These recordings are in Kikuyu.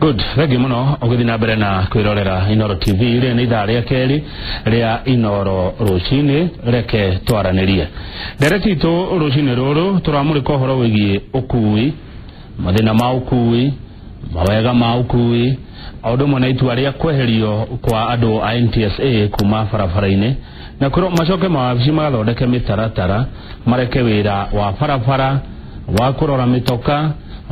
Good, thengi muno ũgĩthiĩ na mbere na kwĩrorera Inooro TV. Rĩrĩ nĩ ithaa rĩa kerĩ rĩa Inooro rũcinĩ, reke twaranĩrie. Ndereti itũ rũcinĩ rũrũ tũramũrĩka ũhoro wĩgiĩ ũkui, mathĩna ma ũkui, mawega ma ũkui, o ũndũ ũmwe na itua rĩa kweherio kwa andũ a NTSA kuma barabara-inĩ na kwĩrwo macoke mawabici magathondeke mĩtaratara mareke wĩra wa barabara wa kũrora mĩtoka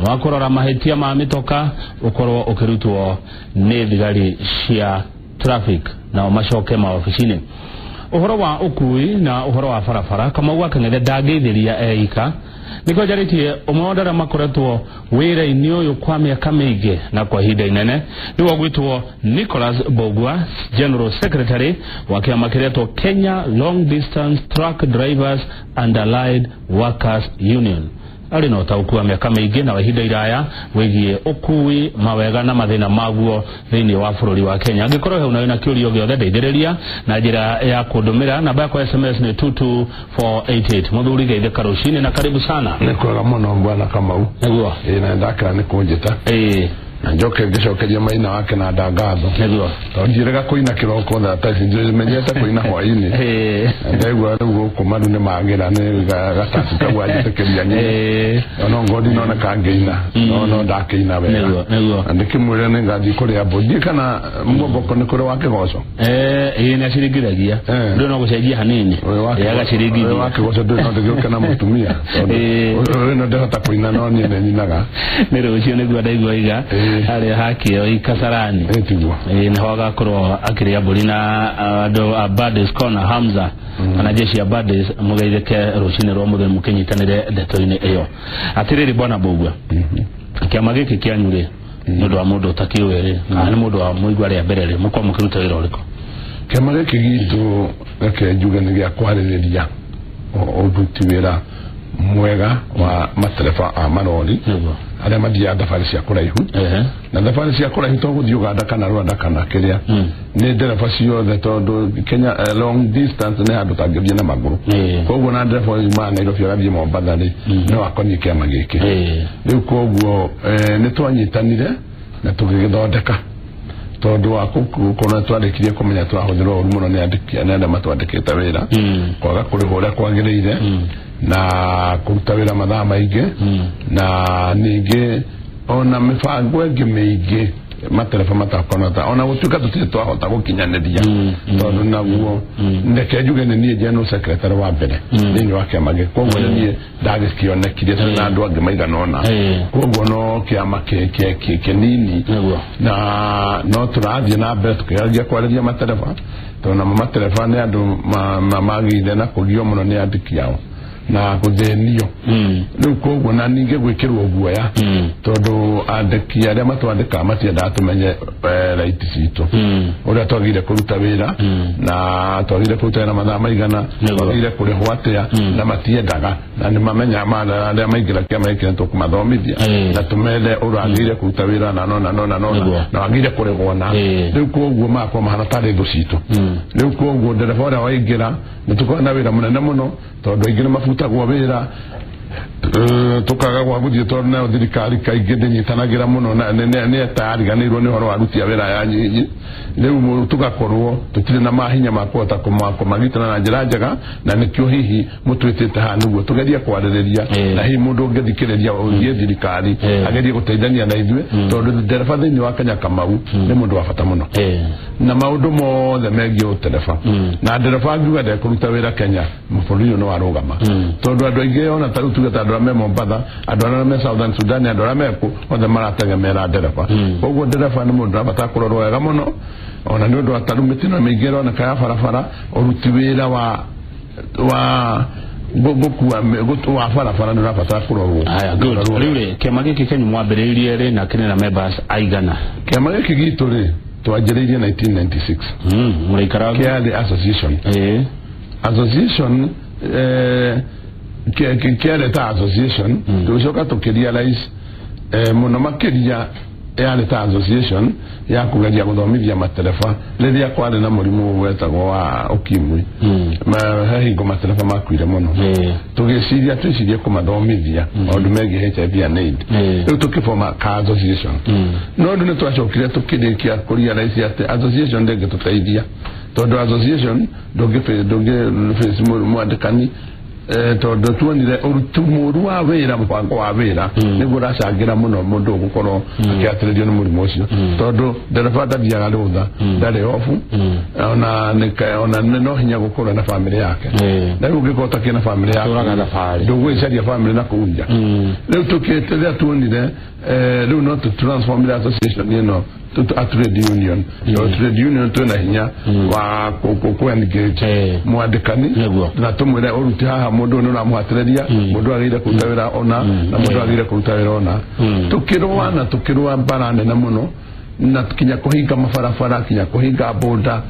wa kũrora mahĩtia ma mĩtoka ũkorwo ũkĩrutwo nĩ thigari cia traffic nao macoke mawabici-inĩ. Ũhoro wa ũkui na ũhoro wa barabara Kamau wa Kang'ethe ndangĩithĩria eika nĩkĩo njarĩtie ũmwe wa andũ arĩa makoretwo wĩra-inĩ ũyũ kwa mĩaka mĩingĩ na kwa ihinda inene nĩwe ũgwĩtwo Nicholas Mbugua, General Secretary wa kĩama kĩretwo Kenya Long Distance Truck Drivers and Allied Workers Union. Arĩ na ũtaũku wa mĩaka mĩingĩ na wa ihinda iraya wĩgiĩ ũkui, mawega na mathĩna maguo thĩinĩ wa bũrũri wa Kenya. Angĩkorwo he una wĩna kĩũria o gĩothe ndeithĩrĩria na njĩra ya kũndũmĩra. Namba yakwa ya SMS nĩ 22488. Mũthuri, geithĩka rũcinĩ na karibu sana. Nĩ kwega mũno, bwana Kamau. Nĩguo. Ĩĩ, na ndakĩra nĩ kũnjĩta na njoke ngĩcokeria maina wake na ndangatho tondũ ndiĩrĩga kũina kĩroko thaa ta ici, menyete kũina hwaĩ-inĩ. Na ndaigua rĩu gũkũ maru nĩ magĩra nĩ gatatu kau anjĩtĩkĩria nyine. No ngodi noneka ngĩina no ndakĩina wega. Nĩguo, nĩguo. Na ndĩkĩmwĩre nĩ ngathiĩ kũrĩa mbũri ndiĩ kana muomboko nĩ kũrĩ wa kĩgoco. Ĩĩ, nĩ aciringithagia. Ndũĩ no gũcenjia hanini. Ũyũ wa Ĩĩ, agacirigithia. Ũyũ wa kĩgoco ndũĩ no ndĩgĩũke na mũtumia tondũ ũyũ no ndĩhota kũina no niĩ nĩ nyinaga. Nĩ rũciũ nĩguo ndaigua iga harĩa hakĩo Kasarani. Ĩĩ, tiguo. Ĩĩ, nĩho agakorwo akĩrĩa mbũri na andũ a Birthdays Corner Hamza kana jeshi ya Birthdays. Mũgeithĩke rũcinĩ rwa mũthenya mũkĩnyitanĩre ndeto-inĩ ĩyo. Atĩrĩrĩ, bwana Mbugua, kĩama gĩkĩ kĩanyu rĩ, nĩ ũndũ wa mũndũ ũtakĩũĩ rĩ, kana nĩ mũndũ wa mũigua rĩa mbere rĩ, mũkorwo mũkĩruta wĩra ũrĩkũ? Kĩama gĩkĩ gitũ, reke njuge nĩ gĩa kwarĩrĩria ũruti wĩra mwega wa matereba a marori arĩa mathiaga thabarĩ cia kũraihu. Na thabarĩ cia kũraihu to gũthiĩ Uganda kana Rwanda kana kĩrĩa, nĩ ndereba ciothe, tondũ Kenya long distance nĩ handũ tangĩthiĩ na magũrũ. Koguo na ndereba yumaga Nairobi agathiĩ Mombatha rĩ, no akoniĩ kĩama gĩkĩ. Rĩu koguo nĩ twanyitanire na tũgĩgĩthondeka tondũ wa gũkorwo twarĩkirie kũmenya tũrahũthĩrwo ũru mũno nĩ andĩki nĩ arĩa matwandĩkĩte wĩra, kwaga kũrĩhwo ũrĩa kwagĩrĩire na kũruta wĩra mathaa maingĩ na ningĩ ona mĩbango ĩngĩ mĩingĩ matereba matakonata, ona gũtuĩka tũtirĩ twahota gũkinyanĩria, tondũ naguo reke njuge nĩ niĩ general secretary wa mbere thĩinĩ wa kĩama gĩkĩ, koguo nĩ niĩ ndagĩkĩonekire tũrĩ na andũ angĩ maigana ũna. Koguo no kĩama kĩnini na no tũrathiĩ na mbere tũkĩgeragia kwarĩria matereba, tondũ namo matereba nĩ andũ magĩire na kũgio mũno nĩ andĩki ao na gũthĩnio. Rĩu koguo na ningĩ gwĩkĩrwo guoya, tondũ andĩki arĩa matwandĩkaga matiendaga tũmenye right citũ, ũrĩa twagĩrĩire kũruta wĩra na twagĩrĩire kũruta wĩra mathaa maigana, twagĩrĩire kũrĩhwo atĩa, na matiendaga na nĩ mamenyaga arĩa maingĩra kĩama gĩkĩ nĩ tũkũmathomithia na tũmere ũragĩrĩire kũruta wĩra na no na no na no na wagĩrĩire kũrĩhwo na rĩu koguo magakorwo mahana tarĩ thũ citũ. Rĩu koguo ndereba ũrĩa waingĩra nĩ tũkoragwo na wĩra mũnene mũno, tondũ aingĩ nĩ mabutagwo wĩra, tũkaga gwa gũthiĩ, tondũ nayo thirikari kaingĩ ndĩnyitanagĩra mũno na nĩ ĩtariganĩirwo nĩ ũhoro wa aruti a wĩra ya nyinyi. Rĩu tũgakorwo tũtirĩ na mahinya ma kũhota kũmagitĩra na njĩra njega, na nĩkĩo hihi mũtwĩtĩte haha nĩguo tũgerie kwarĩrĩria na hihi mũndũ ũngĩthikĩrĩria ũthiĩ thirikari agerie gũteithania na ithuĩ, tondũ ndereba thĩinĩ wa Kenya, Kamau, nĩ mũndũ wa bata mũno na maũndũ mothe megiĩ ũtereba na ndereba angiuga ndekũruta wĩra Kenya, bũrũri ũyũ nĩ warũgama, tondũ andũ aingĩ ona ta rĩu tuge ta andũ arĩa me Mombatha, andũ arĩa me Southern Sudan, andũ arĩa meku othe marategemera ndereba. Koguo ndereba nĩ mũndũ ũrabatara kũrorwo wega mũno, ona nĩ ũndũ wa tarĩu mĩtino mĩingĩ ĩroneka ya barabara, ũruti wĩra wa gũkua wa barabara nĩ ũrabatara kũrorwo. Haya, good. Kũrorwo. Rĩu rĩ, kĩama gĩkĩ kĩanyu mwambĩrĩirie rĩ na kĩrĩ na members aigana? Kĩama gĩkĩ gitũ rĩ, twanjĩrĩirie 1996. Mũraikara Kĩarĩ association. Association kĩarĩ ta association, tũgĩcoka tũkĩrealize mũno makĩria yarĩ ta association ya kũgeria gũthomithia matereba rĩrĩa kwarĩ na mũrimũ wetagwo wa ukimwi. He hingo matereba makuire mũno, tũgĩciria twĩcirie kũmathomithia maũndũ megiĩ HIV and AIDS. Rĩu tũkĩboma ka association, no ũndũ nĩ twacokire tũkĩrĩkia kũrealize atĩ association ndĩngĩtũteithia, tondũ association ndũngĩ face mwandĩkani, tondũ tuonire ũruti mũru wa wĩra, mũbango wa wĩra nĩguo ũracangĩra mũno mũndũ gũkorwo akĩhatĩrĩrio nĩ mũrimũ ũcio, tondũ ndereba ndathiaga rũtha, ndarĩ obu, ona no hinya gũkorwo na bamĩrĩ yake. Na rĩu ũngĩkorwo ũtakĩrĩ na bamĩrĩ yaku, ndũgwĩcaria bamĩrĩ na kũu nja. Rĩu rĩrĩa tuonire rĩu no tũ transform association ĩno a trade union. Trade union twĩna hinya wa kũ engage mwandĩkani na tũmwĩre ũruti haha mũndũ nĩ ũramũhatĩrĩria, mũndũ agĩrĩire kũruta wĩra ona na mũndũ agĩrĩire kũruta wĩra ona. Tũkĩrũa na tũkĩrũa mbara nene mũno, na kinya kũhinga mabarabara, kinya kũhinga boda.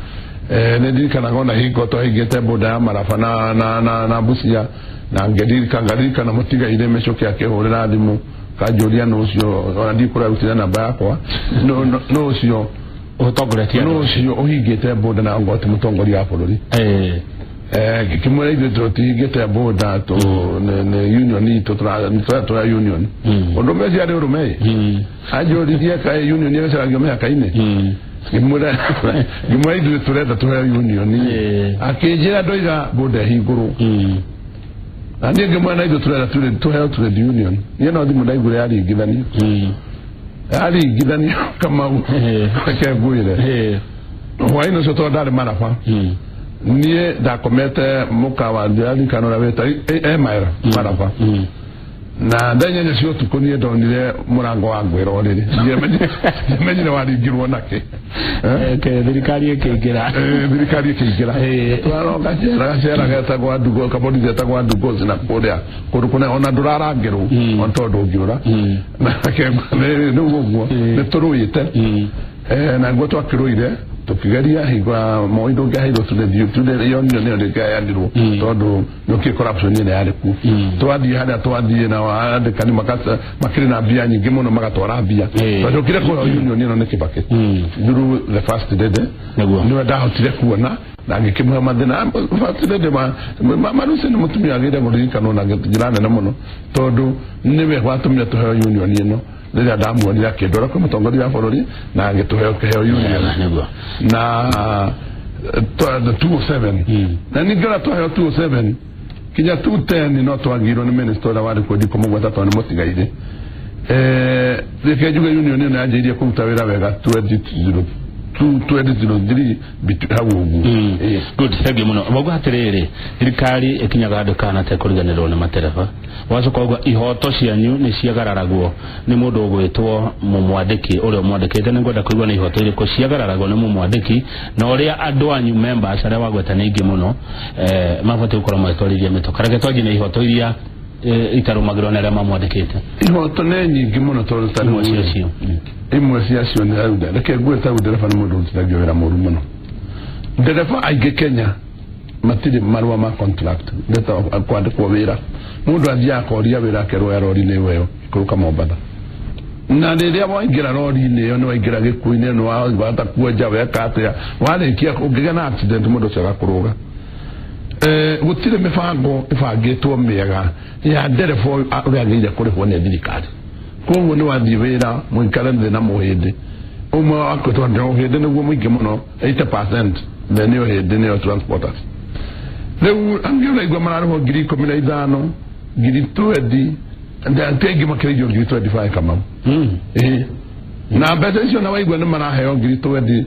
Nĩ ndirikanaga ona hingo twahingĩte boda ya Maraba na Busia, na ngaririkana mũtigaire Mĩcũkĩ akĩhũrĩra thimũ kanjũria nũ ũcio, ona ndikũrarutire namba yakwa, nũ ũcio ũtongoretie, nũ ũcio ũhingĩte boda na ngoti mũtongoria wa bũrũri. Ngĩkĩmwĩra ithuĩ tũtihingĩte boda, nĩ union itũ, tũra union. Ũndũ ũmwe ũcio arĩ ũrũme, anjũririe kaĩ union ĩgacaragio mĩhaka-inĩ. Ngĩmwĩra ithuĩ tũrenda tũheo union. Akĩnjĩra ndoiga boda ĩhingũrwo. Na niĩ ngĩmwĩra na ithuĩ tũrenda tũheo trade union. Niĩ no thimũ ndaiguire yaringithanio. Yaringithanio Kamau, reke ngwĩre. Hwaĩ-inĩ ũcio tondũ ndarĩ Maraba, niĩ ndakomete mũkawa ndĩraririkana ũrĩa wĩta Email Maraba. Na thaa inyanya cia ũtukũ niĩ ndonire mũrango wa ngwĩra ũrĩrĩ, ndiamenyire waringirwo nakĩ. Thirikari ĩkĩingĩra. Thirikari ĩkĩingĩra. Twaroka gacera getagwo Andugo, kaborithi getagwo Andugozi na kũrĩa kũndũ kũnene, ona ndũrarangĩrwo ona tondũ ndũngĩũra. Rĩu ũguo nĩ tũrũĩte, na nĩguo twakĩrũire tũkĩgeria hingo ya Moi ndũngĩaheirwo trade union ĩyo ndĩngĩaheanirwo tondũ nĩũkĩ corruption ĩrĩa yarĩ kuo. Twathiĩ harĩa twathiĩ na andĩkani makĩrĩ na mbia nyingĩ mũno, magatwara mbia. Twacokire kũheo union ĩno nĩ Kibaki through the first lady, nĩwe ndahotire kuona na ngĩkĩmũhe mathĩna. First lady Marusi nĩ mũtumia agĩrĩire kũririkanwo na njĩra nene mũno, tondũ nĩwe watũmire tũheo union ĩno. Rĩrĩa ndamuonire akĩndwara kwĩ mũtongoria wa bũrũri na agĩtũheo kĩheo union na 207, na ningĩ ũrĩa twaheo 207 kinya 210 no twagirwo nĩ minister ũrĩa warĩ kuo, ndikũmũgweta tondũ nĩ mũtigaire. Reke njuge union ĩno yanjĩrĩirie kũruta wĩra wega 2003 hau ũguo. Good, thank you mũno. Wauga atĩrĩrĩ, thirikari ĩkinyaga handũ kana tekũriganĩrwo nĩ matereba, wacoka uga ihoto cianyu nĩ ciagararagwo nĩ mũndũ ũgwĩtwo mũmwandĩki ũrĩa ũmwandĩkĩte. Nĩ ngwenda kũigua nĩ ihoto irĩkũ ciagararagwo nĩ mũmwandĩki, na ũrĩa andũ anyu members arĩa wagweta nĩ aingĩ mũno, mabatiĩ gũkorwo magĩtwarithia mĩtoka. Reke twanjie na ihoto iria itarũmagĩrwo nĩ arĩa mamwandĩkĩte. Ihoto nĩ nyingĩ mũno, tondũ ta imwe ciacio, imwe ciacio nĩ rĩu reke ngwĩre, ta ndereba nĩ mũndũ ũrutithagio wĩra mũru mũno. Ndereba aingĩ Kenya matirĩ marũa ma contract, ndeta kwandĩkwo wĩra. Mũndũ athiaga akoria wĩra akerwo ya rori-inĩ ĩyo ikũrũka Mombatha, na rĩrĩa waingĩra rori-inĩ ĩyo nĩ waingĩra gĩkuũ-inĩ, nĩ wahota kuonja weka atĩa, warĩkia ũngĩgĩa na accident mũndũ ũcio agakũrũga. Gũtirĩ mĩbango ĩbangĩtwo mĩega ya ndereba ũrĩa agĩrĩire kũrĩhwo nĩ thirikari. Koguo nĩ wathiĩ wĩra mũikare thĩ na mũhĩndĩ ũmwe waku, tondũ ũhĩndĩ nĩguo mũingĩ mũno, 80% nĩ ũhĩndĩ, nĩyo transporters. Rĩu angĩ ũraigua mararĩhwo 15,000, 20,000, ti aingĩ makĩrĩirio 25,000 Kamau. Na mbeca icio na waigua nĩ maraheo 20,000,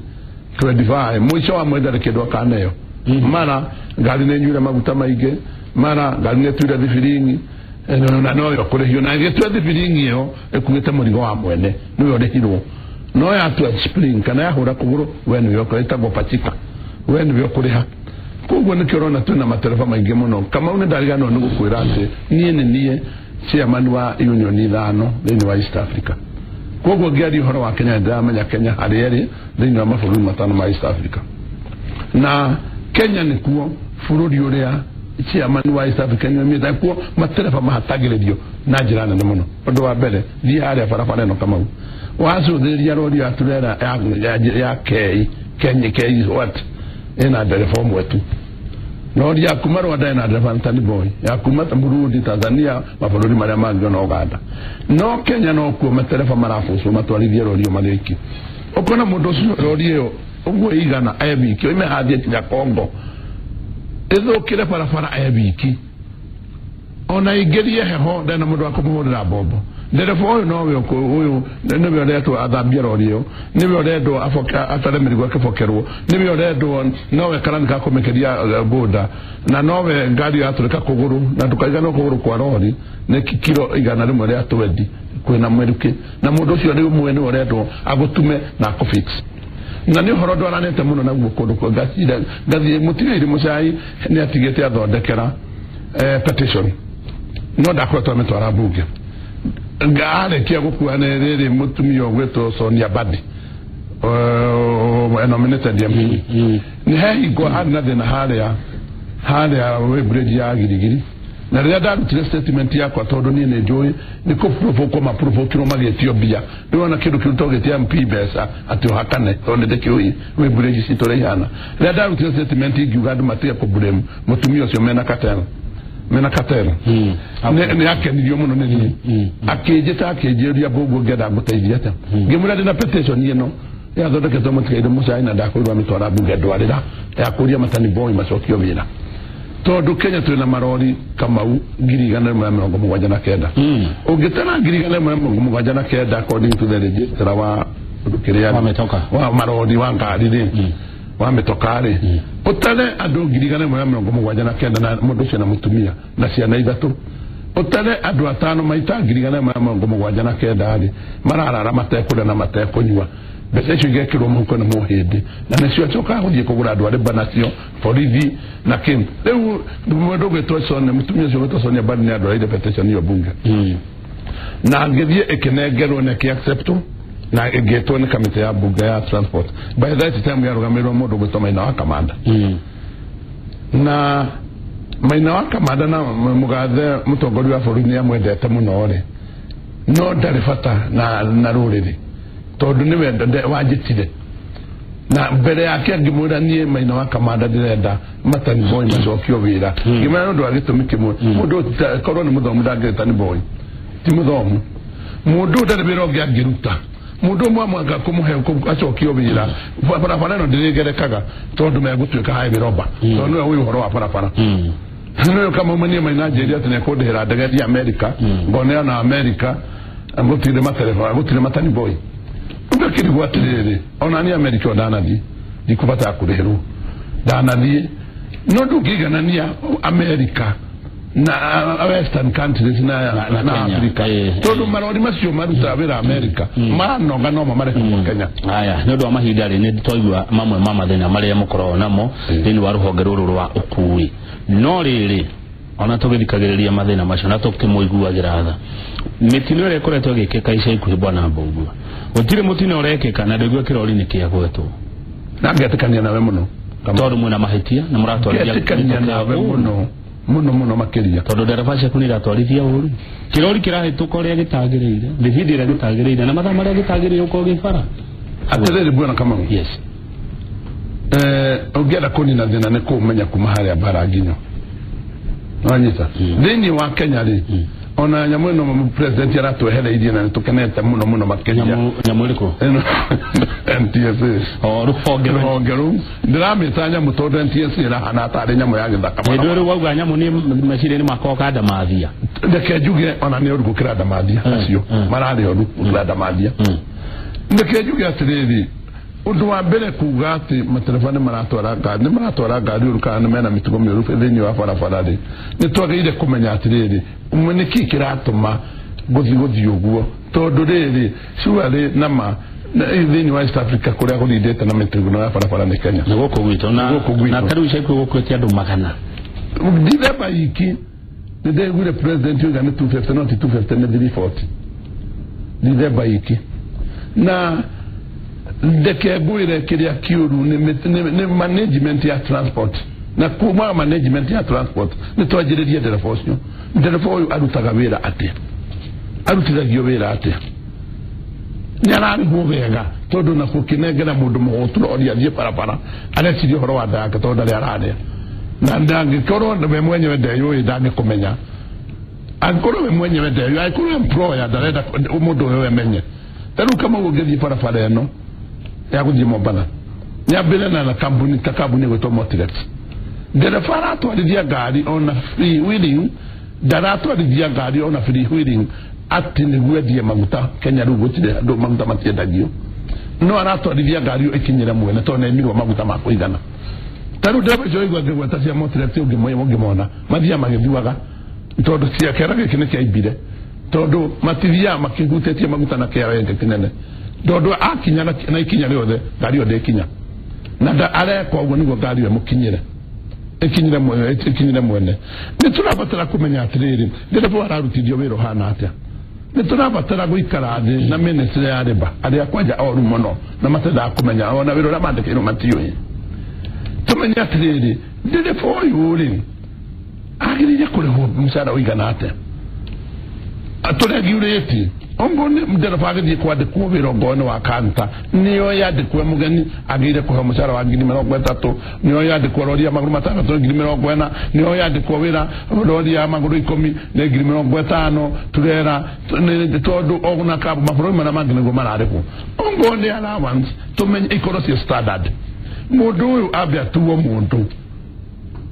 25,000, mũico wa mweri ndarĩ kĩndũ akaneo. Mara ngari nĩ nyuire maguta maingĩ, mara ngari nĩ ĩtuire thibiringi, na noyo kũrĩhio, na ĩgĩtua thibiringi ĩyo ĩkuĩte mũrigo wa mwene nĩwe ũrĩhirwo, no yatua spring kana yahũra kũgũrũ we nĩwe ĩtagwo pachika, we nĩwe ũkũrĩha. Koguo nĩkĩo ũrona twĩna matereba maingĩ mũno. Kamau nĩ ndariganĩrwo nĩ gũkwĩra atĩ niĩ nĩ niĩ chairman wa union 5 thĩinĩ wa East Africa. Koguo ngĩaria ũhoro wa Kenya nĩndĩramenya Kenya harĩa ĩrĩ thĩinĩ wa mabũrũri matano ma East Africa, na Kenya nĩkuo bũrũri ũrĩa chairman wa East African Union kuo matereba mahatagĩrĩrio na njĩra nene mũno. Ũndũ wa mbere thiĩ harĩa barabara ĩno Kamau wacũthĩrĩria rori ya turera ya K Kenya K what ĩna ndereba ũmwe tu. Rori ya kuma Rwanda ĩna ndereba Tani Boy, ya kuma Burundi, Tanzania, mabũrũri marĩa mangĩ na Uganda. No Kenya no kuo matereba marabucwo matwarithie rori ĩyo marĩ aiki. Ũkona mũndũ ũcio rori ĩyo ũguo igana e wiki oime hathiĩ nginya Congo ĩthũkĩre barabara e wiki ona ingĩrie heho ndena mũndũ wa kũmũhũrĩra mbombo. Ndereba ũyũ nowe ũyũ nĩwe ũrendwo athambie rori ĩyo, nĩwe ũrendwo atare mĩrigo ĩkĩbokerwo, nĩwe ũrendwo nowe karani ka kũmĩkĩria boda, na nowe ngari yatũrĩka kũgũrũ, na ndũkaiganwo kũgũrũ kwa rori nĩ kiro 120 kwĩna mwerũkĩ, na mũndũ ũcio rĩu ũmwe nĩwe ũrendwo agũtume na akũfix. Na nĩ ũhoro ndwaranĩte mũno naguo kũndũ kwa ngathiĩ mũtigairĩ Mũcai nĩ atigĩte athondekera petition no ndakoretwo amĩtwara mbunge. Ngarĩkia gũkua nĩ rĩrĩ mũtumia ũgwĩtwo Sonia Badi nominated MP nĩ hehingo arĩ na thĩna harĩa weighbridge ya Girigiri, na rĩrĩa ndarutire statement yakwa tondũ niĩ nĩ njũĩ nĩ kũprovokwo maprovokirwo magĩtio mbia. Rĩu ona kĩndũ kĩu tũgĩtia MP mbeca atĩ ũhakane tondũ nĩndĩkĩũĩ weighbridge citũ ũrĩa ihana. Rĩrĩa ndarutire statement ingiuga andũ matige kũblame mũtumia ũcio mena katelo nĩ akenirio mũno nĩ niĩ, akĩnjĩta akĩnjĩria mbũguo ngĩenda ngũteithia atĩa. Ngĩmwĩra ndĩna petition ĩno yathondeketwo mũtigairĩ Mũcai na ndakorirwo amĩtwara mbunge ndwarĩra ya kũria Matani Boy macokio wĩra, tondũ Kenya twĩna marori Kamau 179. Ũngĩtara 179 according to the registrar wa kĩrĩa wa marori wa ngari rĩ wa mĩtoka rĩ, ũtare andũ 179 na mũndũ ũcio na mũtumia na ciana ithatũ, ũtare andũ atano maita 179 rĩ mararara matekũrĩa na matekũnyua. Mbeca icio igekĩrwo mũhuko nĩ mũhĩndĩ na nĩcio acokaga gũthiĩ kũgũra andũ arĩ nacio borithi na kĩ. Rĩu mũndũ ũgwĩtwo Sonia, mũtumia ũcio ũgwĩtwo Sonia Badi nĩ andwareire petition ĩyo mbunge na ngĩthiĩ ĩkĩnengerwo na ĩkĩ-acceptwo na ĩgĩtwo nĩ kamĩtĩ ya mbunge ya transport. By that time yarũgamĩrĩrwo mũndũ ũgwĩtwo Maina wa Kamanda, na Maina wa Kamanda na mũgathe mũtongoria wa bũrũri nĩ amwendete mũno rĩ, no ndarĩ bata na rũrĩrĩ tondũ nĩwe wanjĩtire na mbere yake ngĩmwĩra niĩ Maina wa Kamanda ndĩrenda Matani Boy macokio wĩra. Ngĩmwĩra nĩ ũndũ wa gĩtũmi kĩmwe, mũndũ korwo nĩ mũthomu ndangĩrĩ Tani Boy, ti mũthomu, mũndũ ndarĩ wĩra ũngĩ angĩruta, mũndũ ũmwe amwanga kũmũhe acokio wĩra barabara ĩno ndĩrĩgerekaga tondũ megũtuĩka highway robber, tondũ nĩwe ũĩ ũhoro wa barabara. Nĩwe kamaumania Maina anjĩrire atĩ nĩekũndĩhĩra ndege thiĩ Amerika, ngoneana Amerika gũtirĩ matereba gũtirĩ Matani Boy. Ngakĩrigwo atĩrĩrĩ, ona niĩ Amerika o ndanathiĩ ndikũbatara kũrĩhĩrwo ndanathiĩ, no ndũngĩiganania Amerika na western countries na Africa tondũ marori macio marutaga wĩra Amerika manoga no mamareke Kenya. Aya, nĩ ũndũ wa mahinda rĩ nĩ twaigua mamwe ma mathĩna marĩa mũkoragwo namo thĩinĩ wa rũhonge rũrũ rwa ũkui. No rĩrĩ ona tũgĩthikagĩrĩria mathĩna macio na tũkĩmũiguagĩra tha, mĩtino ĩrĩa ĩkoretwo ĩgĩkĩka ica ikuhĩ bwana Mbũgua, gũtirĩ mũtino ũrekĩka na ndũigua kĩrori nĩ kĩagwetwo. Na ngetĩkania nawe mũno tondũ mwĩna mahĩtia na mũratwarithia ngetĩkania nawe mũno mũno mũno makĩria, tondũ ndereba ciaku nĩ iratwarithia ũru, kĩrori kĩrahĩtũka ũrĩa gĩtagĩrĩire, thibindi ĩrĩa gĩtagĩrĩire na mathaa marĩa gĩtagĩrĩire ũkorwo gĩbara. Atĩrĩrĩ bwana Kamau, yes, ũngĩenda kũnina thĩna nĩ kũũmenya kuma harĩa mbara nginyo. Wanyita thĩinĩ wa Kenya rĩ, ona nyamũ ĩno president aratwehereirie na nĩtũkenete mũno mũno makĩria. Nyamũ ĩrĩkũ? NTSA. O rũhonge rũu ndĩramĩta nyamũ tondũ NTSA ĩrahana tarĩ nyamũ ya gĩthaka. Hĩndĩ ĩrĩa wauga nyamũ niĩ meciria-inĩ makwa oka ndamathia. Reke njuge ona nĩ ũru gũkĩra ndamathia acio mararĩ oru gũkĩra ndamathia. Reke njuge atĩrĩrĩ, ũndũ wa mbere kuga atĩ matereba nĩ maratwara ngari, nĩ maratwara ngari ũru kana nĩ mena mĩtugo mĩũru thĩinĩ wa barabara rĩ, nĩ twagĩrĩire kũmenya atĩrĩrĩ, nĩkĩ kĩratũma gũthiĩ ũguo, tondũ rĩrĩ surely nama thĩinĩ wa East Africa kũrĩa gũthindĩte na mĩtugo ya barabara nĩ Kenya. Nĩ gũkũ gwitũ na tarĩu ica ikuhĩ gũkuĩte andũ 100. Ndithemba iki nĩ ndĩraiguire president oiga nĩ 250 no ti 250 nĩ 340. Ndithemba iki na ndeke ngwĩre kĩrĩa kĩũru nĩ management ya transport. Na kuma management ya transport nĩ twanjĩrĩrie ndereba ũcio. Ndereba ũyũ arutaga wĩra atĩa? Arutithagio wĩra atĩa? Nĩ ararĩhwo wega tondũ na gũkĩnengera mũndũ mũhũtu rori athiĩ barabara areciria ũhoro wa nda yake tondũ ndarĩ ararĩa. Na ndangĩkorwo we mwenyewe ndeyũĩ ndangĩkũmenya. Angĩkorwo we mwenyewe ndeyũĩ, angĩkorwo employer ndarenda mũndũ ũyũ amenye. Ta rĩu kama ũngĩthiĩ barabara ĩno ya gũthiĩ Mombatha, nyambĩre na kambuni ta kambuni ĩgwĩtwo Motirex. Ndereba aratwarithia ngari ona free wheeling, ndaratwarithia ngari ona free wheeling atĩ nĩguo endie maguta. Kenya rĩu gũtirĩ andũ maguta matiendagio, no aratwarithia ngari ĩyo ĩkinyĩre mwene tondũ nĩaimirwo maguta ma kũigana. Ta rĩu ndereba icio waigua ngĩgweta cia Motirex ũngĩmona mathiaga magĩthiaga tondũ cia kĩara gĩkĩ nĩ kĩaimbire, tondũ matithiaga makĩhutĩtie maguta na kĩara gĩkĩ kĩnene, tondũ akinya na ikinya rĩothe ngari ĩyo ndĩkinya. Na areka ũguo nĩguo ngari ĩyo ĩmũkinyĩre, ĩkinyĩre mwene. Nĩ tũrabatara kũmenya atĩrĩrĩ, ndereba ararutithio wĩra ũhana atĩa. Nĩ tũrabatara gũikara thĩ na ministry ya labour arĩa kwanja oru mũno na matendaga kũmenya ona wĩra ũrĩa mandĩkĩirwo matiũĩ. Tũmenye atĩrĩrĩ, ndereba ũyũ rĩ agĩrĩire kũrĩhwo mũcara ũigana atĩa. Tũregurĩti ongo nĩ ndereba agĩthiĩ kwandĩkwo wĩra ongorwo nĩ wa kanta, nĩyo yandĩkwo mũgeni agĩrĩire kũheo mũcara wa 30,000, nĩyo yandĩkwo rori ya magũrũ 6 40,000, nĩyo yandĩkwo wĩra rori ya magũrũ 10 nĩ 50,000 turera, tondũ ona mabũrũri marĩa mangĩ nĩguo mararĩhwo. Ongorwo nĩ allowance tũmenye ikorwo ciĩ standard. Mũndũ ũyũ ambe atuo mũndũ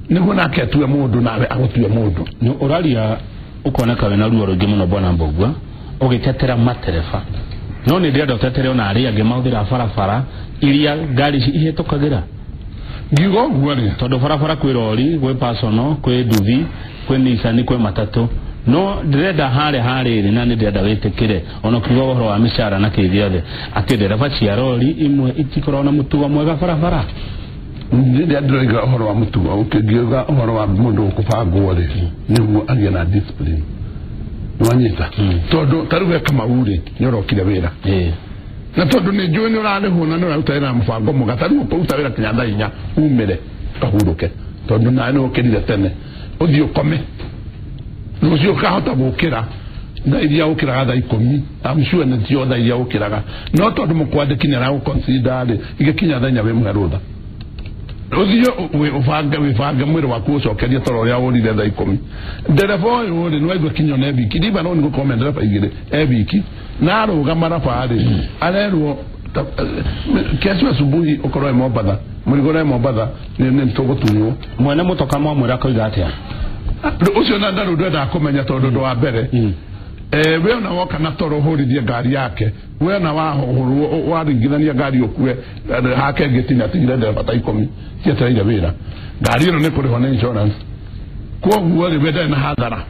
nĩguo nake atue mũndũ nawe agũtue mũndũ. Nĩ ũraria ũkoneka wĩna ruo rũingĩ mũno bwana Mbugua ũgĩtetera matereba, no nĩ ndĩrenda ũtetere ona arĩa angĩ mahũthĩra barabara iria ngari ici ihĩtũkagĩra. Ngiuga ũguo rĩ, tondũ barabara kwĩ rori, gwĩ personal, kwĩ nduthi, kwĩ Nissan, kwĩ matatũ, no ndĩrenda harĩa harĩrĩ na nĩ ndĩrenda wĩtĩkĩre ona ũkiuga ũhoro wa mĩcara na kĩ gĩothe atĩ ndereba cia rori imwe itikoragwo na mũtugo mwega barabara. Rĩrĩa ndĩroiga ũhoro wa mũtugo, ũkĩngiuga ũhoro wa mũndũ gũbangwo rĩ, nĩguo agĩe na discipline. Nĩwanyita? Tondũ ta rĩu we Kamau rĩ, nĩ ũrokire wĩra. Na tondũ nĩ njũĩ nĩ ũrarĩhwo na nĩ ũraruta wĩra na mũbango mwega, ta rĩu ũkũruta wĩra kinya thaa 4 umĩre ũkahurũke, tondũ nawe nĩ ũkĩrire tene, ũthiĩ ũkome, rũciũ ũkahota gũkĩra thaa iria ũkĩraga thaa 10, I'm sure nĩ tio thaa iria ũkĩraga, no tondũ mũkwandĩki nĩ aragũconsider rĩ, igĩkinya thaa 4 wĩmũhe rũtha. Ũthiĩ wĩbange mwĩrĩ waku ũcokerie toro ũrĩa ũrire thaa 10. Ndereba ũyũ rĩ, nĩwaigua kinya ona e wiki, ndiba no nĩgũkorwo me ndereba 2 e wiki, na arũgama rabarĩ arerwo kesho asubuhi ũkorwo e Mombatha, mũrigo ũrĩa e Mombatha nĩ tũgũtunywo. Mwene mũtoka mwamwĩra akoiga atĩa? Ũcio na ndarũ ndwendaga kũmenya tondũ ũndũ wa mbere we ona woka na toro ũhũrithie ngari yake, we ona wahũrwo waringithania ngari ũkue hake ngĩtinia atigire ndereba ta 10 cietereire wĩra. Ngari ĩno nĩ kũrĩhwo nĩ insurance, kwoguo rĩ we ndarĩ na hathara.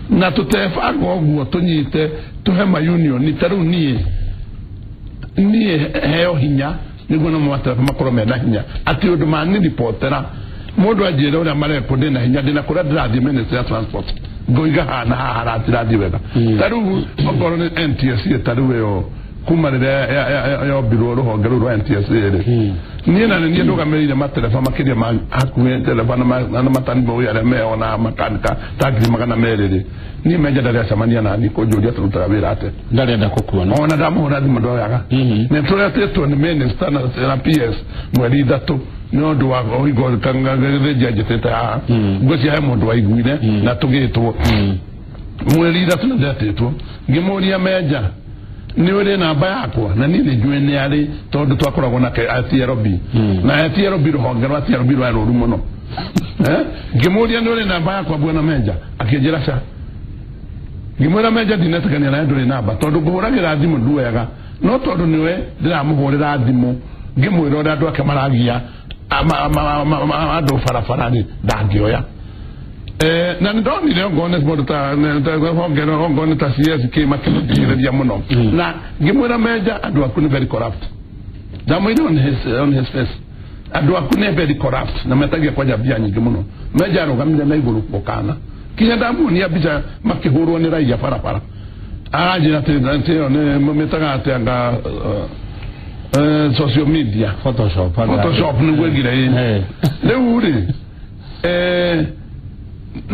Na tũtebanga ũguo tũnyite tũhe ma union ta rĩu niĩ heo hinya nĩguo namo matereba makorwo mena hinya atĩ ũndũ maniribotera mũndũ anjĩre ũrĩa marekwo ndĩna hinya, ndĩna kũrĩa ndĩrathiĩ ministry ya transport ngoiga haha na haha haratirathiĩ wega. Ta rĩu okorwo nĩ NTSA, ta rĩu ĩyo kuma rĩrĩa yombirwo rũhonge rũu rwa NTSA rĩ, niĩ na niĩ ndũgamĩrĩire matereba makĩria ma hakuhĩ ndereba na mataniboi arĩa meo na makanika ta 200,000 rĩ, niĩ menja ndarĩ acemania naniĩ kũnjũria tũrutaga wĩra atĩa. Ndarenda gũkuona. Ona ndamũhũra thimũ ndoyaga. Nĩ tũretĩtwo nĩ minister na PS mweri 3 nĩ ũndũ wa ũhingo gĩthĩnjia njĩtĩte haha, ngwĩciria he mũndũ waiguire na tũgĩtwo mweri 3 nĩ ndetĩtwo. Ngĩmũria menja nĩ ũrĩ namba yakwa, na niĩ nĩ njũĩ nĩ arĩ tondũ twakoragwo nake TLB, na TLB rũhonge rwa TLB rwarĩ rũru mũno. Ngĩmũria nĩ ũrĩ namba yakwa bwana menja, akĩnjĩra ca. Ngĩmwĩra menja ndinetĩkania nawe ndũrĩ namba tondũ ngũhũragĩra thimũ nduoyaga, no tondũ nĩwe ndĩramũhũrĩra thimũ ngĩmwĩra ũrĩa andũ ake maragia andũ barabara rĩ, ndangĩoya. Na nĩ ndonire ongorwo nĩ mũndũ ta ongorwo nĩ ta CSK makĩmũthikĩrĩria mũno, na ngĩmwĩra menja andũ aku nĩ very corrupt. Ndamwĩire on his face, andũ aku nĩ very corrupt na metagia kwanja mbia nyingĩ mũno. Menja arũgamire na igũrũ gũkana, kinya ndamuonia mbica makĩhũrwo nĩ raia barabara, aranjĩra atĩ ĩyo nĩ mĩtaga atĩ anga Social media Photoshop nĩ gwĩgire ĩ rĩu rĩ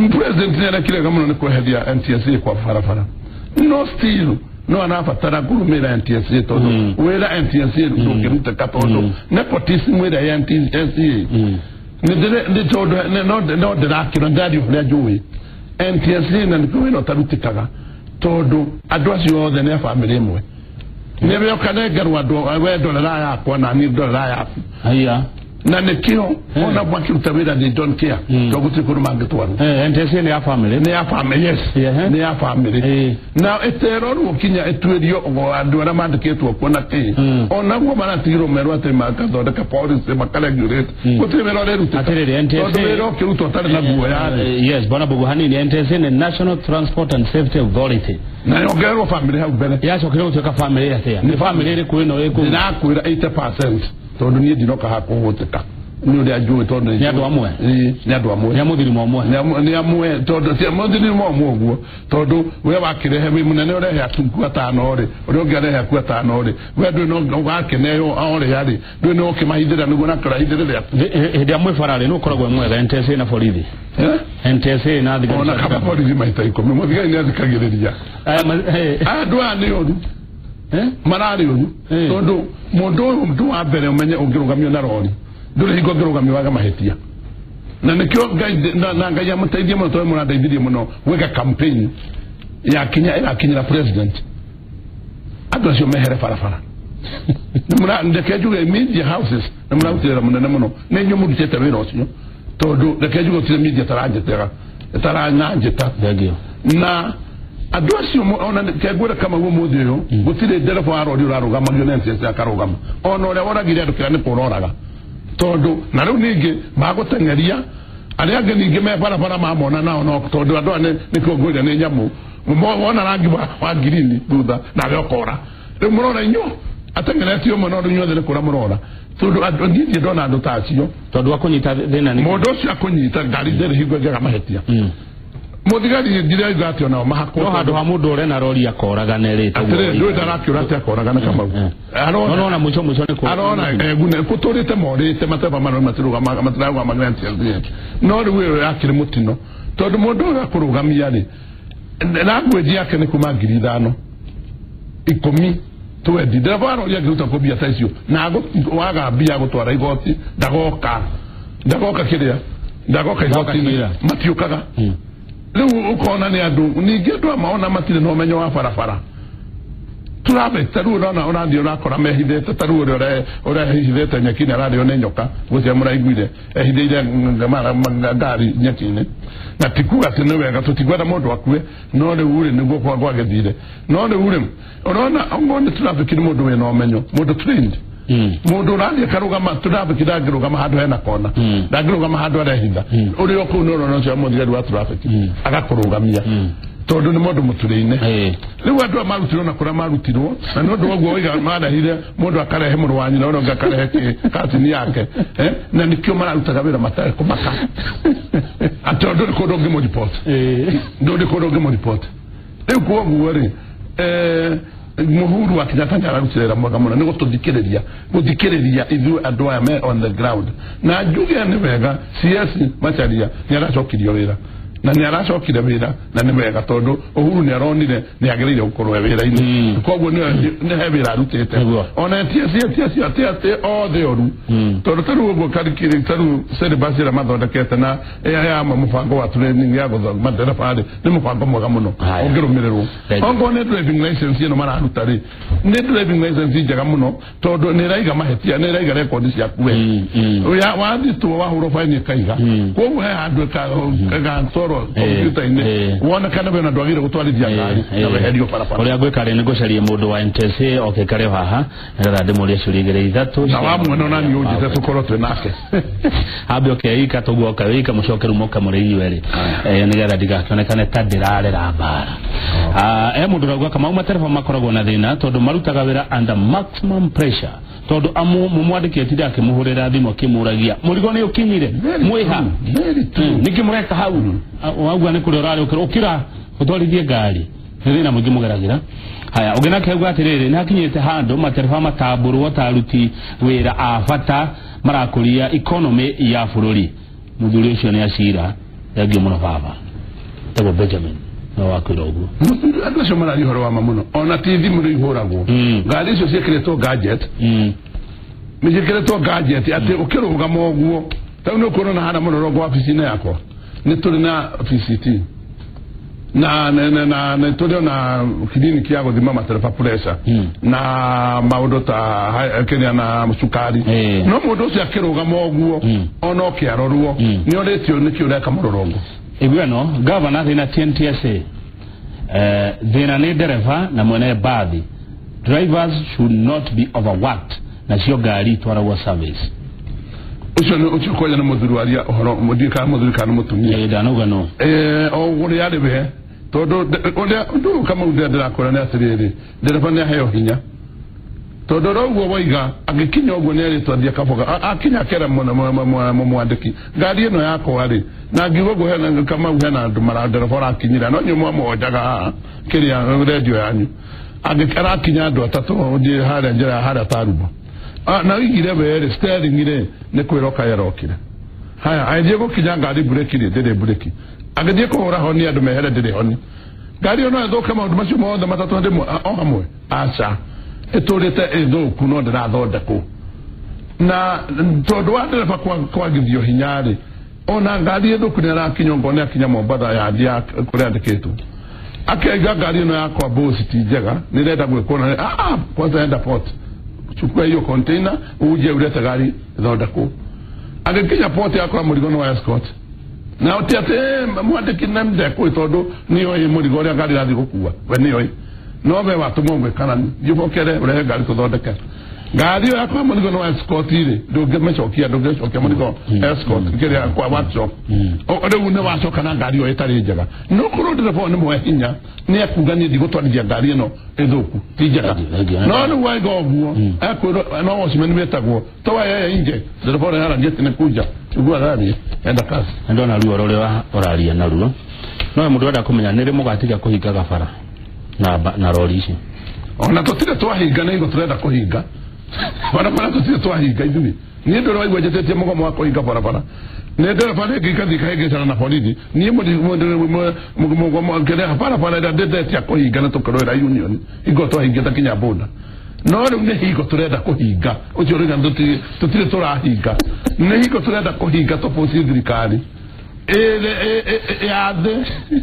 president nĩ arekire mũno nĩ kweheria NTSA kwa barabara no still no anabatara kũrũmĩrĩra NTSA tondũ wĩra NTSA ndũngĩrutĩka tondũ nepotism ĩrĩa ya NTSA nĩ tondũ no ndĩrakĩra ndario ũrĩa njũĩ NTSA na nĩkĩo wĩra ũtarutĩkaga tondũ andũ acio othe nĩ a bamĩrĩ ĩmwe nĩwe ũkanengerwo andũ we ndorera yakwa na niĩ ndorera yaku haya na nĩkĩo ona makĩruta wĩra they don't care tondũ gũtirĩ kũndũ mangĩtwarwo. NTSA nĩ ya family, nĩ ya family, yes, nĩ ya family na ĩterorwo kinya ĩtuĩrio andũ arĩa mandĩkĩtwo kuo na kĩ onaguo maratigirwo merwo atĩ makathondeka policy makaregulate gũtirĩ wĩra ũrerutĩka. Atĩrĩrĩ, NTSA tondũ wĩra ũkĩrutwo ũtarĩ na guoya rĩ. Yes, bwana Bugu hanini, NTSA nĩ National Transport and Safety Authority na yongererwo family hau mbere yacokire gũtuĩka family atĩa? Nĩ family ĩrĩkũ ĩno ĩkũu? Ndĩrakwĩra 80% tondũ niĩ ndinoka hakũhũtĩka nĩ ũrĩa njũĩ tondũ nĩ andũ amwe, nĩ andũ amwe, nĩ a mũthirimo ũmwe, nĩ amwe tondũ ti mũthirimo ũmwe ũguo tondũ we wakĩrehe wĩ mũnene ũrehe aku atano rĩ ũrĩa ũngĩ arehe aku atano rĩ we ndũĩ no ũgakĩneo orĩa rĩ ndũĩ no ũkĩmahithĩra nĩguo nake ũrahithĩrĩra. Hĩndĩ ya mwĩbara rĩ nĩ ũkoragwo mwega NTSA na borithi? NTSA na thigari ona kaba borithi maita 10 mũthigari nĩ athikagĩrĩria andũ aya nĩ ũru mararĩ ũru tondũ mũndũ ũyũ ũndũ wa mbere ũmenye ũngĩrũgamio na rori ndũrĩ hingo ũngĩrũgamio waga mahĩtia na nĩkĩo Ngai na Ngai amũteithie mũno tondũ mũrandeithirie mũno gwĩka campaign yakinya ĩrakinyĩra president andũ acio mehere barabara. Reke njuge media houses nĩ mũrarutĩra mũnene mũno nĩ inyuĩ mũrutĩte wĩra ũcio tondũ reke njuge gũtirĩ media taranjĩtĩra tarananjĩta na andũ acio ona kengwĩra kama guo mũthĩ ũyũ gũtirĩ ndereba wa rori ũrarũgamagio na NTSA akarũgama ona ũrĩa woragire andũ kĩrĩa nĩ kũroraga tondũ na rĩu ningĩ magũteng'eria arĩa angĩ ningĩ me barabara mamona nao no tondũ andũ aya nĩkĩo ngwĩra nĩ nyamũ wona rangi wa ngirini thutha nawe ũkora rĩu mũrora inyuĩ ateng'eretio ũmwe no rĩu inyuothe nĩ kũra mũrora tondũ niĩ ndirĩ ndona andũ ta acio tondũ akũnyita thĩna nĩ mũndũ ũcio akũnyita ngari ndĩrĩ hingo ĩngĩaga mahĩtia mũthigari ndirauga atĩ onao mahakwo no handũ ha mũndũ ũre na rori akoragane rĩ atĩrĩ ndũĩ ndarakĩũra atĩ akoragane Kamau arona ona mũico mũico nĩ arona egune kũtũrĩte morĩte matereba marori matirarũgamaga NTSA no rĩu ĩyo yakĩrĩ mũtino tondũ mũndũ ũyũ akũrũgamia rĩ language yake nĩ kuma 5,000 10 20 ndereba wa rori angĩruta kũ mbia ta icio na waga mbia gũtwara igoti ndagoka kĩrĩa ndagoka igoti matiũkaga rĩu ũkona nĩ andũ ningĩ andũ amwe ona matirĩ na ũmenyo wa barabara tũrameta rĩu ũrona ũrathiĩ ũrakora mehithĩte ta rĩu ũrĩa ũrehithĩte nyeki-inĩ ararĩo nĩ nyoka gũcia mũraiguire ehithĩire ngari nyeki-inĩ na ti kuga atĩ nĩ wega tũtikwenda mũndũ akue no rĩu rĩ nĩguo gwagĩthire no rĩu rĩ ũrona ongorwo nĩ traffic nĩ mũndũ wĩna ũmenyo mũndũ trained mũndũ ũrathiĩ akarũgama traffic ndangĩrũgama handũ hena kona ndangĩrũgama handũ arehitha ũrĩ o kũu nĩ ũrona ũcio mũthigari wa traffic agakũrũgamia tondũ nĩ mũndũ mũturĩine rĩu andũ aya marutirwo na kũrĩa marutirwo na nĩ ũndũ wa ũguo oiga marehire mũndũ akarehe mũrũ wa nyina ũrĩa ũngĩ akarehe katini yake na nĩkĩo mararutaga wĩra matarĩ kũmaka atĩ ndũrĩ kũndũ ũngĩmũriboti ndũrĩ kũndũ ũngĩmũriboti rĩu kwoguo rĩ Mũhuru wa Kenyatta nĩ ararutire wĩra mwega mũno nĩ gũtũthikĩrĩria gũthikĩrĩria ithuĩ andũ aya me on the ground na njuge nĩ wega CS Macharia nĩ aracokirio wĩra na nĩ aracokire wĩra na nĩ wega tondũ Uhuru nĩ aronire nĩ agĩrĩire gũkorwo e wĩra-inĩ koguo nĩ he wĩra arutĩte ona TSA othe oru tondũ ta rĩu ũguo ta rĩu syllabus ĩrĩa mathondekete na ya mũbango wa training ya gũthoma ndereba rĩ nĩ mũbango mwega mũno ũngĩrũmĩrĩrwo ongorwo nĩ driving license ĩno mararuta rĩ nĩ driving license njega mũno tondũ nĩ ĩraiga mahĩtia nĩ ĩraiga rekondi ciaku we wathitwo wahũrwo baini ĩkaiga koguo he handũ ĩgatwarwo kompiuta-inĩ wonekane we na ndwagĩrĩire gũtwarithia ngari na weherio barabara. Ũrĩa ngwĩka rĩ nĩ ngũcaria mũndũ wa NTSA oke kare haha nĩgetha ndĩmũrie ciũria igĩrĩ ithatũ na wamuona ona niĩ ũnjĩte tũkorwo twĩ nake ambe oke ika tũguo oka wika mũcoke rĩu moke mũrĩ inyuĩ erĩ nĩgetha ndigakĩonekane ta ndĩrarera mbara. He mũndũ ũrauga Kamau matereba makoragwo na thĩna tondũ marutaga wĩra under maximum pressure tondũ mũmwandĩki atinda akĩmũhũrĩra thimũ akĩmũragia mũrigo nĩ ũkinyire mwĩha nĩkĩ mũreka hau wauga nĩ kũrĩa ũrarĩ ũkĩra ũtwarithie ngari nĩ thĩna mũingĩ mũgeragĩra. Haya ũngĩ nake auga atĩrĩrĩ, nĩ hakinyĩte handũ matereba matambũrwo ta aruti wĩra a bata marakũria economy ya bũrũri. Mũthuri ũcio nĩ acira. Thengiũ mũno baba. Tagwo Benjamin no wakwĩra ũguo. Andũ acio mararia ũhoro wa ma mũno, ona ti thimũ rĩu ihũragwo. Ngari icio ciĩkĩrĩtwo gadget, nĩ ciĩkĩrĩtwo gadget atĩ ũkĩrũgama ũguo tarĩu nĩ ũkuona hana mũrũrũngo wabici-inĩ yakwa nĩ tũrĩ na VCT na na nĩ tũrĩ ona kiriniki ya gũthima matereba pressure na maũndũ ta kĩrĩa na cukari. No mũndũ ũcio akĩrũgama ũguo ona ũkĩarorwo nĩ orĩtio nĩkĩ ũreka mũrũrũngo. Iguano gavana thĩna TNTSA thĩna nĩ ndereba na mwene bathi. Drivers should not be overworked nacio ngari itwaragwo service. Ũcio nĩ ũcio kwanja nĩ mũthuri waria ũhoro mũthiĩ kana mũthuri kana mũtumia. Ndanauga no o ũrĩa arĩ we tondũ ũrĩa ũndũ ũyũ Kamau ndĩrakwĩra nĩ atĩrĩrĩ, ndereba nĩ aheo hinya tondũ ũguo waiga angĩkinya ũguo nĩ erĩtwo athiĩ akaboga akinya akera mwandĩki ngari ĩno yakwa rĩ, na ngiuga ũguo hena Kamau hena andũ marandereba ũrakinyĩra no inyuĩ mwamũhonjaga haha kĩrĩa rendio yanyu arakinya andũ atatũ thiĩ harĩa njĩra harĩa Tarumba na oigire we rĩ steering rĩ nĩ kwĩroka yarokire. Haya agĩthiĩ gũkinya ngari breki rĩ ndĩrĩ breki, agĩthiĩ kũhũra honi andũ mehere ndĩrĩ honi. Ngari ĩyo no ĩthũke maũndũ macio mothe matatũ ndĩmwe o hamwe aca ĩtũrĩte ĩthũku no ndĩrathondekwo. Na tondũ wa ndereba kwagithio hinya rĩ, ona ngari ĩthũku nĩ arakinya ongorwo nĩ akinya Mombatha yathiĩ kũrĩa andĩkĩtwo akaiga ngari ĩno yakwa bosi ti njega nĩ ĩrenda gwĩkwo na kwanza enda port chukua hiyo container uje ulete gari ithondekwo. Agĩkinya port yakora mũrigo nĩ wa escort na ti atĩ mwandĩki na ndekũĩ tondũ nĩoĩ mũrigo ũrĩa ngari ĩrathiĩ gũkua we nĩoĩ no we watũmwo gwĩkana thiĩ ũbokere ũrehe ngari tũthondeke. Ngari ĩyo yakora mũrigo nĩ wa escort rĩ ndũngĩmĩcokia ndũngĩcokia mũrigo escort kĩrĩa kwa workshop rĩu nĩ wacoka na ngari ĩyo ĩtarĩ njega. No korwo ndereba nĩ mwe hinya nĩ ekuga niĩ ndigũtwarithia ngari ĩno ĩthũku ti njega. No rĩu waiga ũguo ekwĩrwo no watchman wĩtagwo toa yeye nje ndereba ũrĩa arangĩte nĩ kunja chukua gari enda kazi. Ndona ruo rũrĩa ũraria naruo no mũndũ enda kũmenya nĩ rĩ mũgatiga kũhingaga bara na rori ici. Ona tũtirĩ twahinga nĩ hingo tũrenda kũhinga barabara tũtirĩ twahinga ithuĩ. Niĩ ndũrĩ waigua njĩtĩtie mũgomo wa kũhinga barabara nĩ ndereba rĩngĩ ikathiĩ ikahĩngĩcana na borithi. Niĩ mũgomo kĩrĩa barabara ĩrĩa ndĩndetia kũhinga nĩ tũkĩrũĩra union hingo twahingĩte kinya boda. No rĩu nĩ hingo tũrenda kũhinga ũcio ũrauga tũtirĩ tũrahinga nĩ hingo tũrenda kũhinga tũbũcie thirikari yathe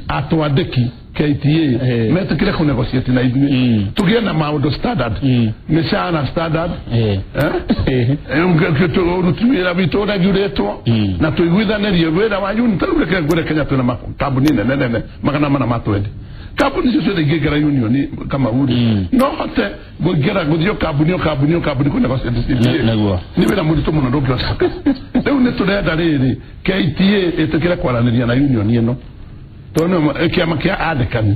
atwandĩki KTA metĩkĩre kũnegotiate na ithuĩ tũgĩe na maũndũ standard mĩcara standard ũruti wĩra witũ ũregurĩtwo na tũiguithanĩrie wĩra wa union. Tarĩu reke ngwĩre Kenya twĩna kambuni nene nene 420 kambuni icio ciothe ingĩingĩra union Kamau rĩ no hote kũingĩra gũthiĩ kambuni o kambuni kũnegotiate CBA nĩ wĩra mũritũ mũno ndũngĩhota. Rĩu nĩ tũrenda rĩrĩ KTA ĩtĩkĩre kwaranĩria na union ĩno tondũ kĩama kĩa andĩkani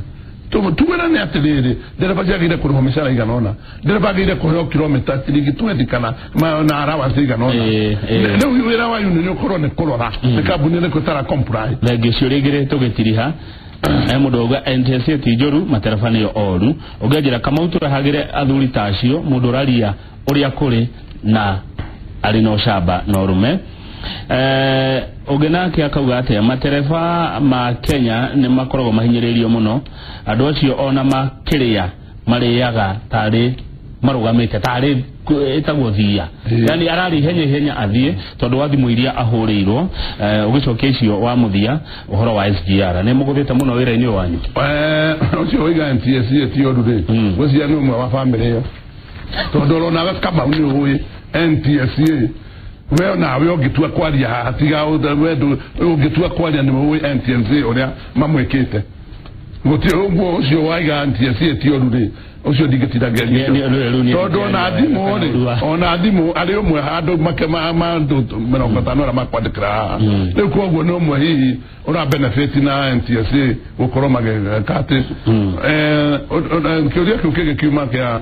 tuwĩrane atĩrĩrĩ ndereba ciagĩrĩire kũrĩhwo mĩcara igana ũna ndereba agĩrĩire kũheo kilomita ciringi 20 kana na allowance igana ũna. Rĩu wĩra wa union ũkorwo nĩ kũrora nĩ kambuni ĩrĩkũ ĩtara comply. Thengiũ ciũria igĩrĩ tũgĩtiriha mũndũ auga NTSA ti njũru matereba nĩo oru. Ũngĩanjĩra Kamau tũrehagĩre athuri ta acio mũndũ ũraria ũrĩa kũrĩ na arĩ na ũcamba na ũrũme. Ũngĩ nake akauga atĩa matereba ma Kenya nĩ makoragwo mahinyĩrĩirio mũno andũ acio ona makĩrĩa marĩaga tarĩ marũgamĩte tarĩ ĩtagwo thia yani ararĩ ihenya ihenya athiĩ tondũ wa thimũ iria ahũrĩirwo. Ũgĩcokia icio wa mũthia ũhoro wa SGR nĩ mũgũthĩte mũno wĩra-inĩ ũyũ wanyu. Ũcio waiga NTSA ti ũru rĩ ngwĩciria nĩ ũmwe wa bamĩrĩ ĩyo tondũ onawe Kamau nĩ ũĩ NTSA we nawe ũngĩtua kwaria haha tiga we ũngĩtua kwaria nĩ ũĩ NTSA ũrĩa mamwĩkĩte gũtirĩ ũguo ũcio waiga NTSA ti ũru rĩ ũcio ndingĩtinda ngĩaria tondũ ona thimũ rĩ ona thimũ arĩ ũmwe handũ andũ 50 arĩa makwandĩkĩra haha rĩu koguo nĩ ũmwe hihi ũra benefit na NTSA gũkorwo magĩka atĩ kĩũria kĩu kĩngĩ kiuma kĩa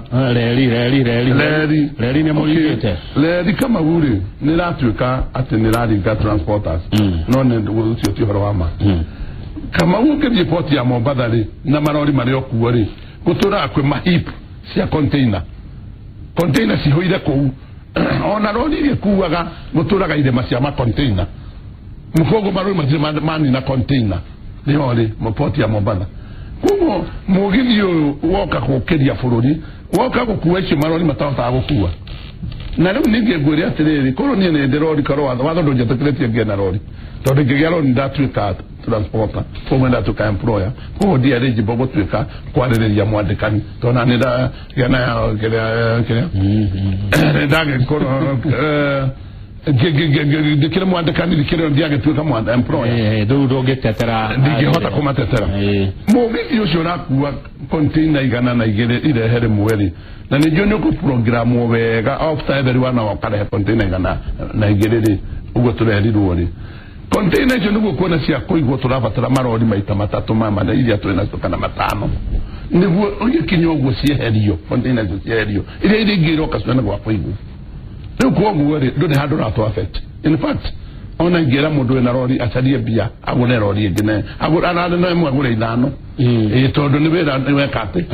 reri nĩ mũringĩte reri Kamau rĩ nĩ ĩratuĩka atĩ nĩ ĩraringa transporters no nĩ ũcio ti ũhoro wa ma. Kamau ũngĩthiĩ port ya Mombatha rĩ na marori marĩ o kuo rĩ Gũtũraga kwĩ mahip cia container. Container cihũire kũu. Ona rori iria ikuaga gũtũraga irĩma cia ma container. Koguo marori matirĩ manina container. Nĩho rĩ port ya Mombatha. Koguo mũgithi ũyũ woka gũkĩria bũrũri, woka gũkua icio marori matahotaga gũkua. Na rĩu ningĩ ngwĩre atĩrĩrĩ, korwo niĩ nĩ ndĩ rori, korwo watho ndũnjĩtĩkĩrĩtie ngĩe na rori, tondũ ingĩgĩa rori ndatuĩka transporter, koguo ndatuĩka employer, koguo ndi eligible gũtuĩka kwarĩrĩria mwandĩkani, tondũ na nĩ ndagĩa na kĩrĩa ndagĩkorwo ndĩkĩrĩ mwandĩkani, ndikĩrĩ ndiagĩtuĩka employer, rĩu ndũngĩtetera, ndingĩhota kũmatetera. Mũgithi ũcio ũrakua container 102 irehe rĩmwe rĩ, na nĩ njũĩ nĩ ũkũprogramwo wega after every one hour ũkarehe container 102 rĩ, ũguo tũrerirwo rĩ. Container icio nĩguo kuona cia kũigwo tũrabatara marori maita matatũ ma marĩa iria twĩ nacio kana matano, nĩguo ũgĩkinya ũguo cieherio, container icio cieherio, iria ingĩ iroka cione gwa kũigwo. Rĩu koguo rĩ, ndũrĩ handũ ũratũ affect. In fact, ona ingĩra mũndũ wĩna rori acarie mbia agũre rori ĩngĩ, ne ararĩ na ĩmwe agũre ithano, ĩĩ, tondũ nĩ wĩra nĩ weka atĩ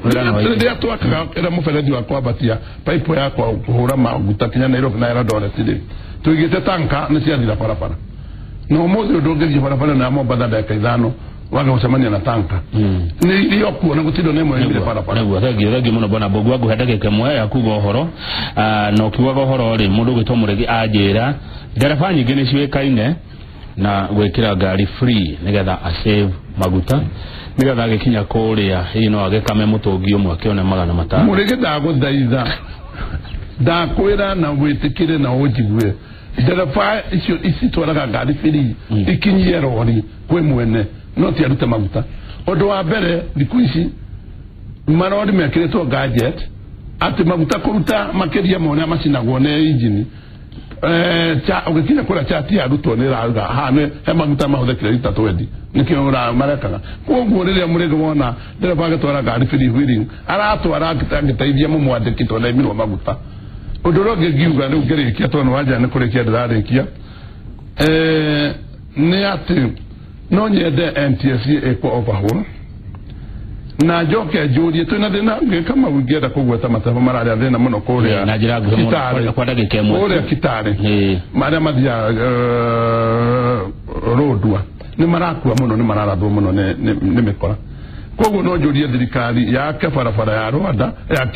rĩrĩa twakaga ĩrĩa mũberethi wa kwambatia pipe ya kũhũra maguta kinya Nairobi na Eldoret rĩ, tũigĩte tanka nĩ ciathira barabara. Na ũmũthĩ ũndũ ũngĩthiĩ barabara na Mombatha ndagĩka 5 wage gũcemania na tanka nĩ irio kuo na gũtirĩ na ĩmwe ĩmire barabara. Nĩguo, thengio mũno bwana Mbũgua, ngũhe ndagĩka ĩmwe ya kuga ũhoro. Na ũkiugaga ũhoro rĩ, mũndũ ũgwĩtwo Mũrĩgi anjĩra ndereba nyingĩ nĩ ciũĩkaine na gwĩkĩra ngari free nĩgetha asave maguta, nĩgetha agĩkinya kũrĩa hihi no agĩkame mũtũngi ũmwe akĩone 500. Mũrĩgi, ndagũthaitha, ndakwĩra na wĩtĩkĩre na ũnjigue, ndereba icio icitwaraga ngari free ikinyie rori kwĩ mwene, no ti arute maguta. Ũndũ wa mbere, thikũ ici marori mekĩrĩtwo gadget atĩ maguta kũruta makĩria ma ũrĩa macinagwo nĩ injini, ũgĩkinya kũrĩa chati yarutwo nĩ ĩrauga haha nĩ he maguta mahũthĩkire rita 20, nĩkĩo marekaga. Koguo rĩrĩa mũrĩgi wona ndereba agĩtwara ngari free wheeling, aratwara agĩteithia mũmwandĩki tondũ nĩaimirwo maguta. Ũndũ ũrĩa ũngĩ ngiuga rĩu ngĩrĩkia, tondũ wanja nĩ kũrĩkia ndĩrarĩkia, nĩ atĩ no nyende NTSA ĩkwo overhaul, na njoke njũrie twĩna thĩna ũngĩ Kamau, ingĩenda kũgweta matereba mararĩa thĩna mũno kũrĩa na njĩra nguhĩ mũno kwa ndagĩka ĩmwe, kũrĩa Kitale marĩa mathiaga Rũndua nĩ marakua mũno, nĩ mararathwo mũno nĩ mĩkora. Koguo no njũrie thirikari yake barabara ya Rwanda ya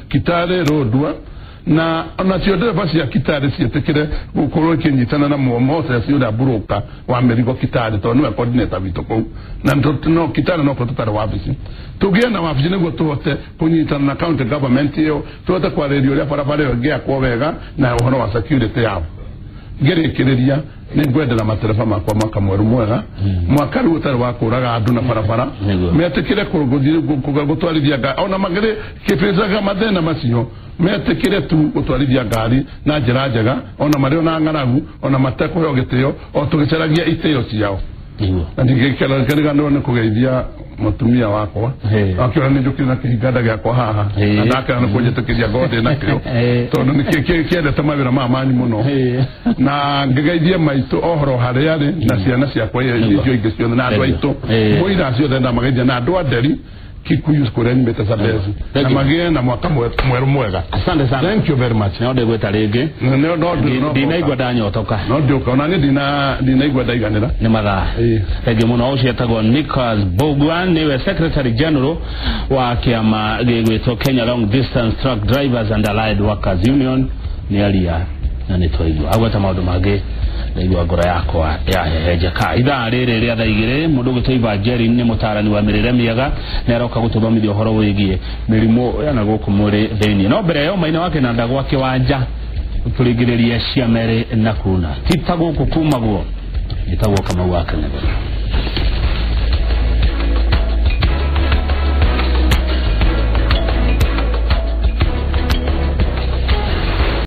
Kitale Rũndua, na onacio ndereba cia Kitale ciĩtĩkĩre gũkorwo ikĩnyitana na Moses ũrĩa broker wa mĩrigo Kitale, tondũ nĩwe coordinator witũ kũu, na no Kitale no tũtarĩ wabici, tũgĩe na wabici nĩguo tũhote kũnyitana na county government ĩyo, tũhote kwarĩrĩria ũrĩa barabara ĩyo ĩngĩakwo wega na ũhoro wa security yao. Ngĩrĩkĩrĩria, nĩ ngwendera matereba makwa mwaka mwerũ mwega, mwaka rĩu ũtarĩ wa kũraga andũ na barabara, metĩkĩre gũtwarithia ngari ona magĩrĩ kĩbĩcaga mathĩna macio, metĩkĩre tu gũtwarithia ngari na njĩra njega, ona marĩ ona ng'aragu, ona matekũheo gĩtĩo, o tũgĩcaragia itĩo ciao. Na ndingĩkĩriganĩrwo nĩ kũgeithia mũtumia wakwa, akĩona nĩ njũkire na kĩhinganda gĩakwa haha, na ndakena nĩ kũnjĩtĩkĩria ngorwo ndĩ nakĩo, tondũ nĩ kĩendete mawĩra maya manyu mũno. Na ngĩgeithie maitũ ohoro harĩa arĩ, na ciana ciakwa icio ingĩ ciothe, na andũ aitũ mũira ciothe ndamageithia, na andũ a Nderi Kikuyu kũrĩa nyumĩte Sambezi, na magĩe na mwaka mwerũ mwega. Asante sana. Thank you very much. No ndĩgwĩta rĩngĩ. Ndinaigua ndanyotoka. No ndĩũka, ona niĩ ndinaigua ndaiganĩra. Nĩ mathaa. Thengiũ mũno. Ũcio etagwo Nicholas Mbũgua, nĩwe Secretary General wa kĩama gĩgwĩtwo Kenya Long Distance Truck Drivers and Allied Workers Union. Nĩ aria na nĩ twaigua agweta maũndũ mangĩ, ndaigua ngoro yakwa yahehenjeka. Ithaa rĩrĩ rĩa thaa 2, mũndũ ũgwĩtwo Evangeline nĩ mũtaarani wa mĩrĩre mĩega, nĩ aroka gũtũthomithia ũhoro wĩgiĩ mĩrimũ ya na gũkũ mwĩrĩ thĩinĩ. No mbere ĩyo, maina wa kĩnanda gwa kĩwanja tũringĩrĩrie cia Mary na kuna ti ta gũkũ kumagwo, nĩtagwo Kamau wa Kang'ethe.